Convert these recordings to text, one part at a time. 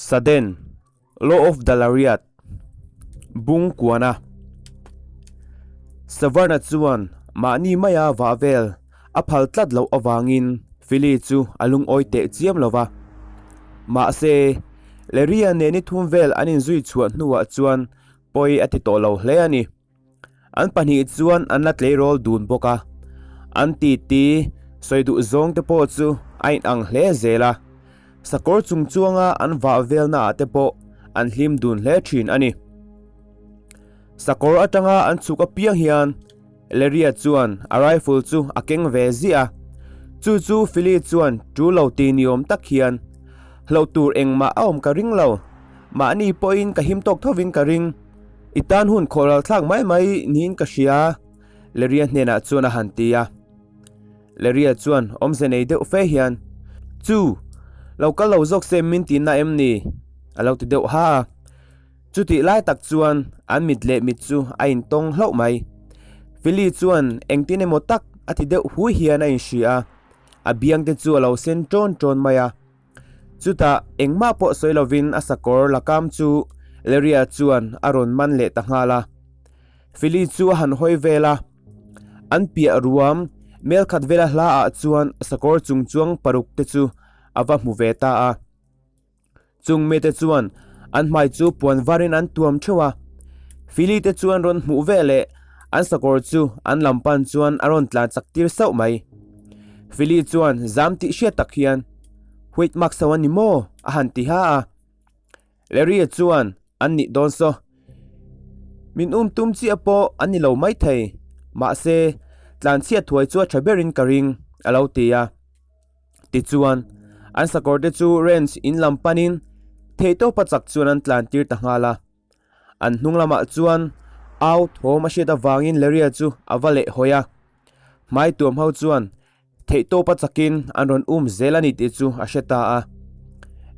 Sudden, Law of the Lariat, Bung Kuana. Savarna chuan mahni maia vah vel a phal tlat loh avangin Philly chu a lungawi teh chiam lo va. Mahse, Larry-a nen ni thum vel an inzui chhuah hnuah chuan pawi a ti tawh lo hle a ni. An pahnih chuan an la tleirawl dun bawk a, an titi sawi duh zawng te pawh chu a inang hle zel a, sakawr chung chuanga an vah velna ah te pawh an hlim dun hle thin a ni. Sakawr atanga an chhuk apiang hian Larry-a chuan a rifle chu a keng ve ziah a, chu chu Philly chuan tul lo ti ni awm tak hian, Hlauh tur engmah a awm ka ring lo, mahni pawhin ka him tawk thovin ka ring. I tan hun khawhral thlak mai mai niin ka hria, Larry-a hnenah chuan a han ti a. Larry-a chuan awmze nei deuh fe hian, Chu, lo kal lo zawk se min tihna em ni? a lo ti deuh ha a. Chutih lai tak chuan an mit leh mit chu a intawng hlauh mai. Philly chuan engtin emaw tak a ti deuh hui hian a inhria a, a biangte chu a lo sen ṭawn ṭawn mai a. Chutah engmah pawh sawi lovin a sakawr lakam chu Larry-a chuan a rawn man leh ta nghal a. Philly chu a han hawi vel a, an piah ruam mel khat vela hla ah chuan sakawr chung chuang paruk te chu a va hmu ve ta a. Chung mite chuan an hmai chu puan varin an tuam theuh a. Philly te chuan rawn hmuh ve leh an sakawr chu an lam pan chuan a rawn tlan chak tir sauh mai. Philly chuan zam tih hriat tak hian, Wait mak so a ni maw? a han ti ha a. Larry-a chuan, An nih dawn saw. Min um tum chiah pawh an ni lo maithei. Mahse, tlanchhiat thuai chu a tha berin ka ring, a lo ti a. Tichuan, an sakawr te chu ranch in lam panin theihtawpa chak chuan an tlan tir ta nghal a. An hnung lamah chuan au thawm a hriat avangin Larry-a chu a va leh hawi a. Hmai tuam ho chuan theihtawpa chakin an rawn um zel a ni tih chu a hre ta a.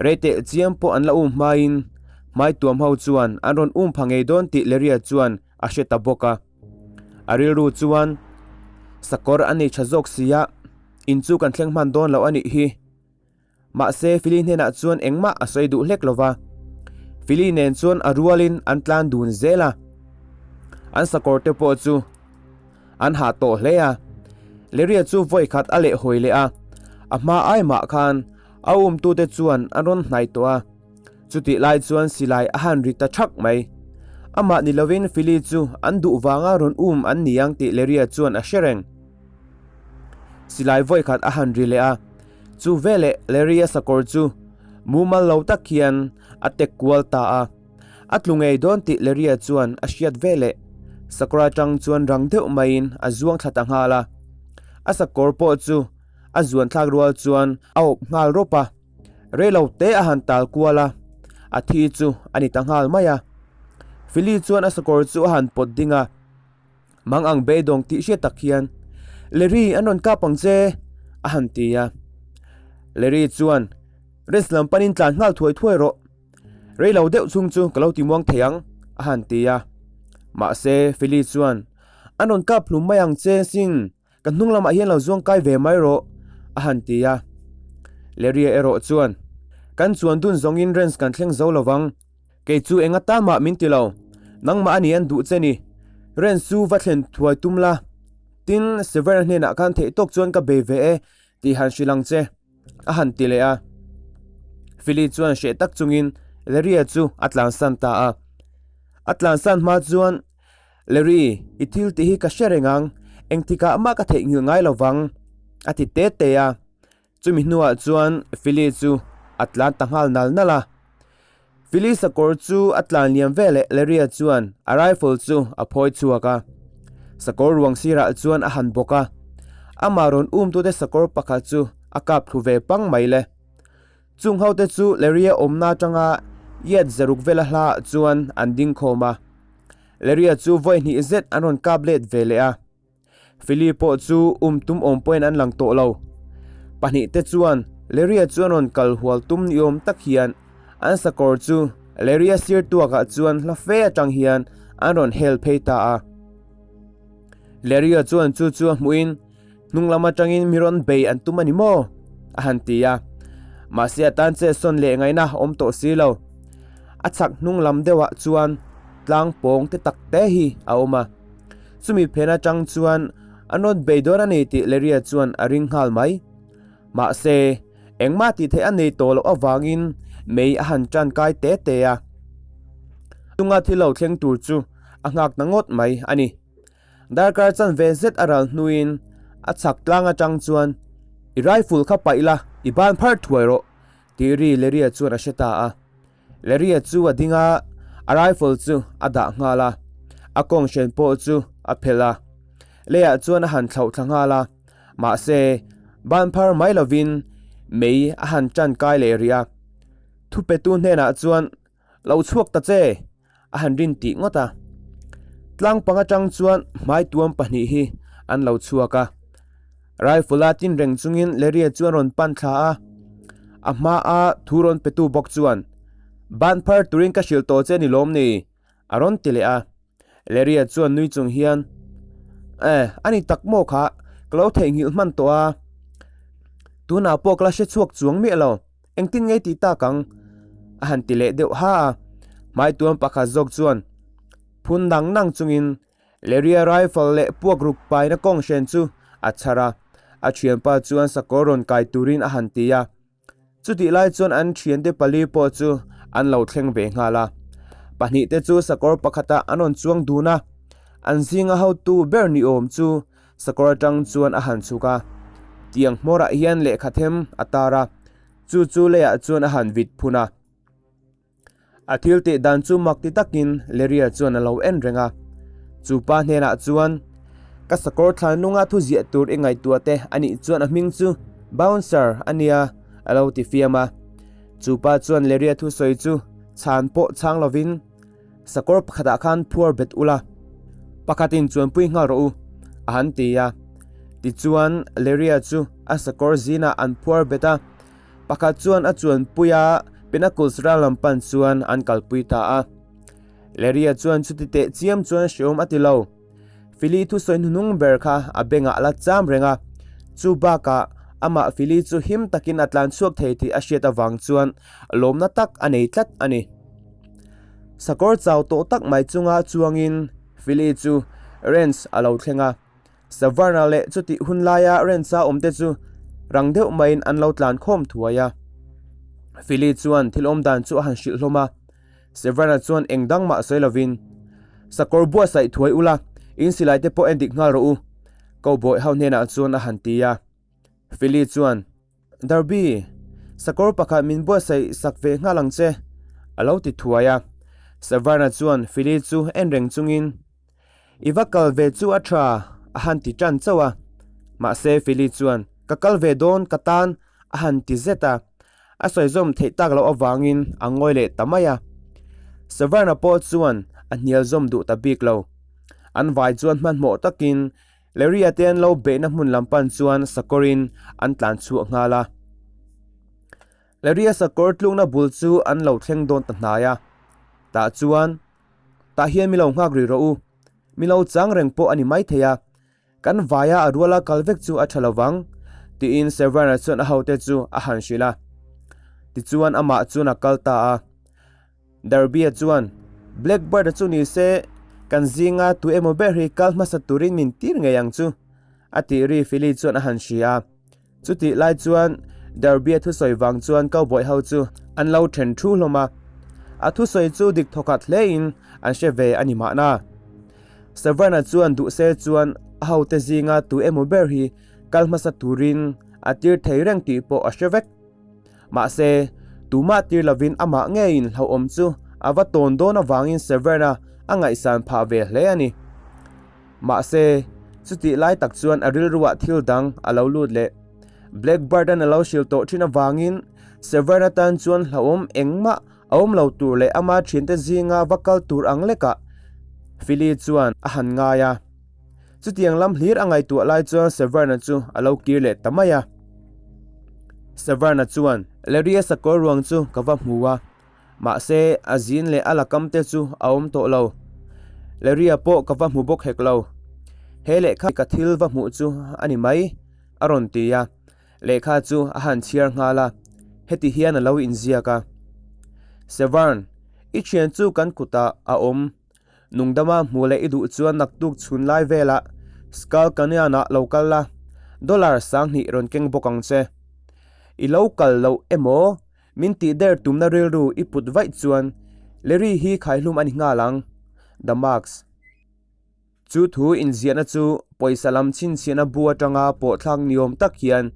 Rei teh chiam pawh an la um hmain hmai tuam ho chuan an rawn um pha ngei dawn tih Larry-a chuan a hre ta bawk a. A rilru chuan sakawr a nei tha zawk sia, in chu kan thleng hman dawn loh a nih hi. Mahse, Philly hnenah chuan engmah a sawi duh hlek lo va. Philly nen chuan a rualin an tlan dun zel a. An sakawr te pawh chu an hah tawh hle a. Larry-a chu vawi khat a lehhawi leh a, a hma ai mah khan a umtute chuan an rawn hnai tawh a. Chutih lai chuan silai a han ri ta thak mai. Amah ni lovin Philly chu an duh vanga rawn um an ni ang tih Larry-a chuan a hre reng. Silai vawi khat a han ri leh a, chu veleh Larry-a sakawr chu mumal lo tak hian a tek kual ta a. A tlu ngei dawn tih Larry-a chuan a hriat veleh sakawr atang chuan rang deuh maiin a zuang thla ta nghal a. A sakawr pawh chu a zuan thlak rual chuan a awp nghal rawp a, rei lo te a han tal kual a, a thi chu a ni ta nghal mai a. Philly chuan a sakawr chu a han pawt ding a. Mang ang beidawng tih hriat tak hian, Larry, an rawn kap ang che, a han ti a. Larry chuan, Rest lam panin tlan nghal thuai thuai rawh. Rei lo deuh chhung chu ka lo ti muang thei ang, a han ti a. Mahse, Philly chuan, An rawn kap hlum mai ang che sin, ka hnung lamah hian lo zuang kai ve mai rawh, a han ti a. Larry-a erawh chuan, Kan chuan dun zawngin Rens kan thleng zo lo vang. Kei chu eng atan mah min ti lo, nangmah a ni an duh che ni. Ren chu va thlen thuai tum la, tin Severa hnenah khan theih tawk chuan ka bei ve e tih han hrilh ang che, a han ti leh a. Philly chuan hreh tak chungin Larry-a chu a tlansan ta a. A tlansan hma chuan, Larry, i thil tih hi ka hre reng ang, engtikah mah ka theihnghilh ngai lo vang, a ti te te a. Chumi hnuah chuan Philly chu a tlan ta nghal nal nal a. Philly sakawr chu a tlan liam veleh Larry-a chuan a rifle chu a phawi chhuak a. Sakawr ruang sirah chuan a han bawk a. Amah rawn umtute sakawr pakhat chu a kap thlu ve pang mai le. Chung hote chu Larry-a awmna atanga yard zaruk vela hlaah chuan an ding khawm a. Larry-a chu vawi hnih zet an rawn kap let ve leh a. Philly pawh chu um tum awm pawhin an lang tawh lo. Pahnih te chuan Larry-a chu an rawn kal hual tum ni awm tak hian an sakawr chu Larry-a sir tuakah chuan hla fe atang hian an rawn hel phei ta a. Larry-a chuan chu chu a hmuhin hnung lam atangin mi rawn bei an tum a ni maw? a han ti a. Mahse a tan che sawn leh ngaihna awm tawh si lo. A chhak hnung lam deuhah chuan tlang pawng te tak te hi a awm a. Chumi phen atang chuan an rawn bei dawn a ni tih Larry-a chuan a ring nghal mai. Mahse, engmah tih theih a nei tawh loh avangin mei a han tan kai te te a. Chunga thil lo thleng tur chu a nghak ta ngawt mai a ni. Darkar chanve zet a ral hnuin a chhak tlang atang chuan, I rifle kha paih la, i ban phar thuai rawh, tih ri Larry-a chuan a hre ta a. Larry-a chu a ding a, a rifle chu a dah nghal a, a kawng hren pawh chu a phelh a. Leiah chuan a han thlauh thla nghal a, mahse, ban phar mai lovin mei a han tan kai leh rih a. Thupetu hnenah chuan, Lo chhuak ta che! a han rin tih ngawt a. Tlang pang atang chuan hmai tuam pahnih hi an lo chhuak a. Rifle a tin reng chungin Larry-a chu a rawn pan thla a. A hmaa thu rawn petu bawk chuan, Ban phar turin ka hrilh tawh che ni lawm ni? a rawn ti leh a. Larry-a chuan nui chung hian, Eh, a ni tak maw kha, ka lo theihnghilh hman tawh a. Tunah pawh ka la hre chhuak chuang miah lo. Engtin ngei tih tak ang? A han ti leh deuh ha a. Hmaituam pakhat zawk chuan phun nang nang chungin Larry-a rifle leh puak ruk paina kawng hren chu a chhar a. A thianpa chuan sakawr rawn kai turin a han ti a. Chutih lai chuan an thiante pali pawh chu an lo thleng ve nghal a. Pahnihte chu sakawr pakhatah an rawn chuang dun a. An zinga hotu ber ni awm chu Sakawr atang chuan a han chhuk a, tiang hmawrah hian lehkha them a tar a, chu chu leiah chuan a han vit phun a. A thil tih dan chu mak ti takin Larry-a chuan a lo en reng a. Chu pa hnenah chuan, Ka sakawr thlan nunga thu ziah tur i ngaihtuah te a nih chuan a hming chu Bouncer a nia, a lo ti fiam a. Chu pa chuan Larry-a thusawi chu chhan pawh chhang lovin, Sakawr pakhatah khan phuar bet ula, pakhatin chuanpui nghal rawh u, a han ti a. Tichuan, Larry-a chu a sakawr zinah an phuar bet a, pakhat chuan a chuanpui a, Pinnacles ral lam pan chuan an kalpui ta a. Larry-a chuan chuti teh chiam chuan hreawm a ti lo. Philly thusawi hnuhnung ber kha a bengah a la cham reng a, chu bakah amah Philly chu him takin a tlan chhuak thei tih a hriat avang chuan lawmna tak a nei tlat a ni. Sakawr chau tawh tak mai chunga chuangin Philly chu ranch a lo thleng a, Savarna leh chutih hun laia ranch-a awmte chu rang deuh maiin an lo tlan khawm thuai a. Philly chuan thil awmdan chu a han hrilh hlawm a. Severna chuan eng dang mah sawi lovin, Sakawr buatsaih thuai ula, in silai te pawh en dik nghal rawh u, Cowboy ho hnenah chuan a han ti a. Philly chuan, Darby, sakawr pakhat min buatsaih sak ve nghal ang che, a lo ti thuai a. Severna chuan Philly chu en reng chungin, I va kal ve chu a tha, a han ti tan chauh a. Mahse Philly chuan, Ka kal ve dawn, ka tan, a han ti zet a. A sawi zawm theih tak loh avangin a ngawi leh ta mai a. Savarna pawh chuan a hnial zawm duh ta bik lo. An vai chuan hmanhmawh takin Larry-a te an lo beihna hmun lam pan chuan sakawrin an tlan chhuak nghal a. Larry-a sakawr tlukna bul chu an lo thleng dawn ta hnai a. Tah chuan, Tah hian mi lo nghak rih rawh u. Mi lo chang reng pawh a ni maithei a. Kan vaia a ruala kal vek chu a tha lo vang, tiin Servana chuan a hote chu a han hrilh a. Tichuan amah chuan a kal ta a. Darby-a chuan, Blackbird-a chu ni se, kan zinga tu emaw ber hi kal hmasa turin min tir ngei ang chu, a tih ri Philly chuan a han hria a. Chutih lai chuan Derby-a thusawi vang chuan cowboy ho chu an lo then thu hlawm a, a thusawi chu dik thawkhat hlein an hre ve a ni mahna. Savannah chuan duh se chuan a hote zinga tu emaw ber hi kal hmasa turin a tir thei reng tih pawh a hre vek. Mahse, tumah tir lovin amah ngeiin hlauhawm chu a va tawn dawn avangin Savannah a ngaihsan phah ve hle a ni. Mahse, chutih lai tak chuan a rilruah thil dang a lo lut leh. Blackbird-a'n a lo hrilh tawh thin avangin Severn atan chuan hlauhawm engmah a awm lo tur leh ama thiante zinga va kal tur ang lekah Philly chuan a han ngai a. Chutiang lam hlir a ngaihtuah lai chuan Severn-a chu a lo kir leh ta mai a. Severn-a chuan, Larry-a sakawr ruang chu ka va hmu a. Mahse, a zin leh a lakam te chu a awm tawh lo. Larry-a pawh ka va hmu bawk hek lo. He lehkha ka thil va hmuh chu a ni mai, a rawn ti a. Lehkha chu a han chhiar nghal a. heti hian a lo inziak a, Severn, i thian chu kan kutah a awm. Nungdama hmuh leh i duh chuan naktuk chhun lai velah Skull Canyon-ah lo kal la, dollar 2000 rawn keng bawk ang che. I lo kal loh emaw min tih der tumna rilru i put vaih chuan Larry hi khaihlum a ni nghal ang. The Marks. Chu thu inziahna chu pawisa lam chhinchhiahna bu atanga pawhthlak niawm tak hian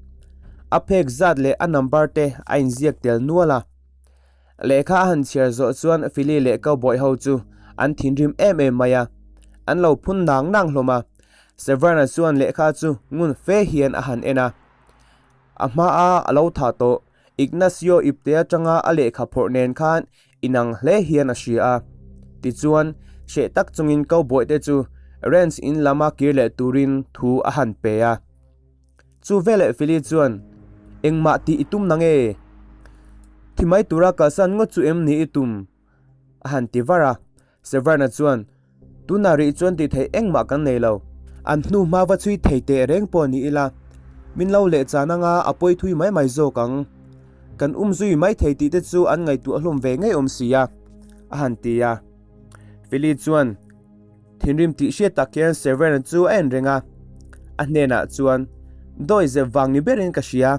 a phek zat leh a number te a inziak tel nual a. Lehkha a han chhiar zawh chuan Philly leh Cowboy ho chu an thinrim em em mai a, an lo phun nang nang hlawm a. Severn-a chuan lehkha chu ngun fe hian a han en a. A hmaa a lo thah tawh Ignacio ipte atanga a lehkha phawrh nen khan inang hle hian a hria a. Tichuan, hreh tak chungin Cowboy te chu ranch in lama kir leh turin thu a han pe a. Chu veleh Philly chuan, Engmah tih i tum nange? Thi mai tura kalsan ngawt chu em ni i tum? a han ti var a. Severna chuan, Tunah rih chuan tih theih engmah kan nei lo. An hnu hma va chhui thei teh reng pawh ni ila, min lo leh chan anga a pawi thui mai mai zawk ang. Kan um zui mai thei tih te chu an ngaihtuah hlawm ve ngei awm si a, a han ti a. Philly chuan thinrim tih hriat tak hian Severna chu a en reng a. A hnenah chuan, Dawi zep vang ni berin ka hria.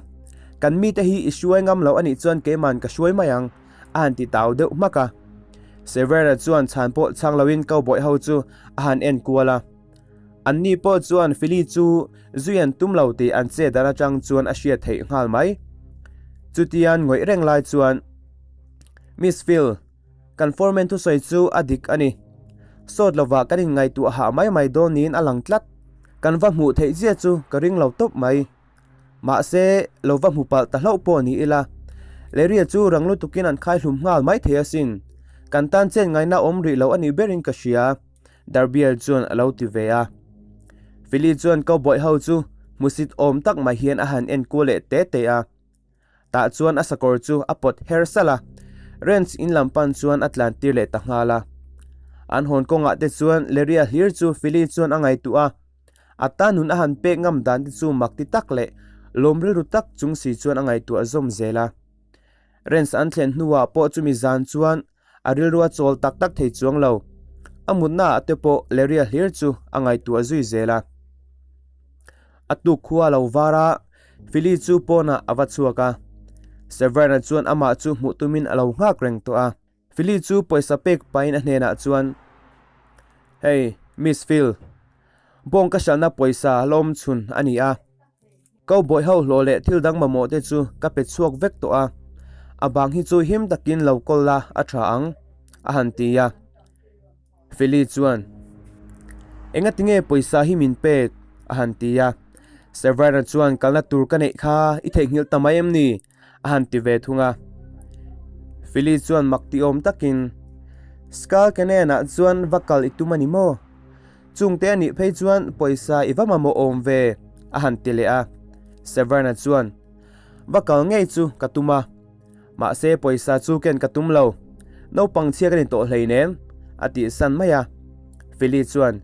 Kan mite hi i hruai ngam loh anih chuan keiman ka hruai mai ang. a han ti tau deuh hmak a. Severa chuan chhan pawh chhang loin cowboy ho chu a han en kual a. Anni pawh chuan Philly chu zui an tum lo tih an chet dan atang chuan a hriat theih nghal mai. Chutian ngawih reng lai chuan, Miss Phil, kan foreman thusawi chu a dik a ni. Sawt lovah kan inngaihtuah hah mai mai dawn niin a lang tlat. Kan va hmuh theih zia chu ka ring lo tawp mai. Mahse, lo va hmu palh ta hlauh pawh ni ila, Larry-a chu rang lutukin an khaihlum nghal mai thei asin. Kan tan chen ngaihna awm rih lo a nih berin ka hria, Darbiel chuan a lo ti ve a. Philly chuan cowboy ho chu hmusit awm tak mai hian a han en kual leh te te a. Tah chuan a sakawr chu a pawt her salh a, ranch in lam pan chuan a tlan tir leh ta nghal a. An hawn kawngah te chuan Larry-a hlir chu Philly chuan a ngaihtuah a. A tan nun a han pek ngam dan te chu mak ti tak leh lawm rilru tak chung si chuan a ngaihtuah zawm zel a. Ranch an thlen hnuah pawh chumi zan chuan a rilru a chawl tak tak thei chuang lo. A mutna ah te pawh Larry-a hlir chu a ngaihtuah zui zel a. A tuk khua a lo var a, Philly chu pawnah a va chhuak a. Severn-a chuan amah chu hmuh tumin a lo nghak reng tawh a. Philly chu pawisa pek pahin a hnenah chuan, Hey, Miss Phil, bawng ka hralhna pawisa lawm chhun a ni a. Cowboy ho hlawh leh thil dang mamawh te chu ka pe chhuak vek tawh a, a bang hi chu him takin lo kawl la a tha ang, a han ti a. Philly chuan, Engati nge pawisa hi min pek? a han ti a. Severna chuan kalna tur ka neih kha i theihnghilh ta mai em ni? a han ti ve thung a. Philly chuan mak ti awm takin, Skull Canyon-ah chuan va kal i tum a ni maw? Chungte a nih phei chuan pawisa i va mamawh awm ve, a han ti leh a. Severna chuan, Va kal ngei chu ka tum a. Mahse pawisa chu ken ka tum lo, naupang chhia ka ni tawh hleinem, a tih san mai a. Philly chuan,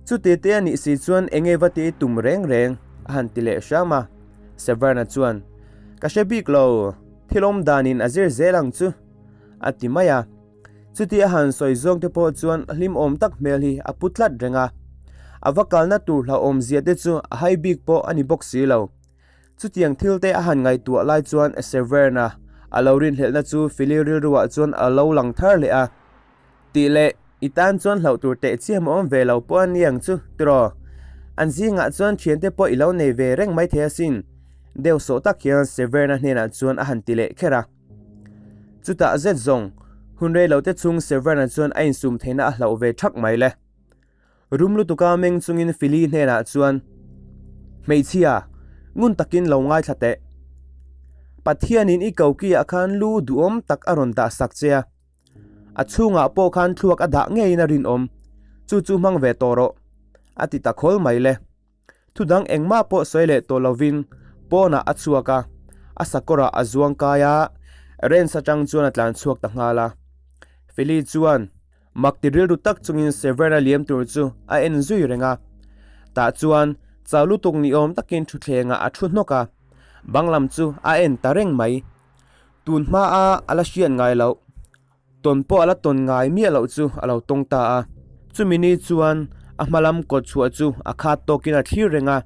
Chuti te a nih si chuan enge va ti tum reng reng, a han ti leh hram a. Severna chuan, Ka hre bik lo, thil awm danin a zir zel ang chu, a ti mai a. Chuti a han sawi zawng te pawh chuan hlimawm tak hmel hi a pu tlat reng a. A va kalna tur hlauhawmzia te chu a hai bik pawh a ni bawk si lo. Chutiang thil te a han ngaihtuah lai chuan Severna a lo rinhlelhna chu Philly rilruah chuan a lo lang thar leh a. Tih leh, i tan chuan hlauh tur teh chiam a awm ve lo pawh a ni ang chu, tiraw? An zingah chuan thiante pawh i lo nei ve reng mai thei asin, deuh sawh tak hian Severna hnenah chuan a han ti leh kher a. Chutah zet zawng, hun rei lo te chhung Severna chuan a insum theihna a hlauh ve thak mai le. Rum lutuka meng chungin Philly hnenah chuan, Hmeichhia, ngun takin lo ngaithla teh. Pathianin i kokiah khan lu duhawm tak a rawn dah sak che a. A chhungah pawh khan thluak a dah ngeiin a rinawm. Chu chu hmang ve tawh rawh, a ti ta khawl mai le. Thu dang engmah pawh sawi leh tawh lovin pawnah a chhuak a, a sakawrah a zuang kai a, ranch atang chuan a tlan chhuak ta nghal a. Philly chuan, Mak ti rilru tak chungin Severn-a liam tur chu a en zui reng a. Tah chuan chau lutuk ni awm takin thutthlengah a thu hnawk a, bang lam chu a en ta reng mai. Tun hmaa a la hriat ngai loh, tawn pawh a la tawn ngai miah loh chu a lo tawng ta a. Chumi ni chuan a hma lam kawt chhuah chu a khat tawkin a thlir reng a.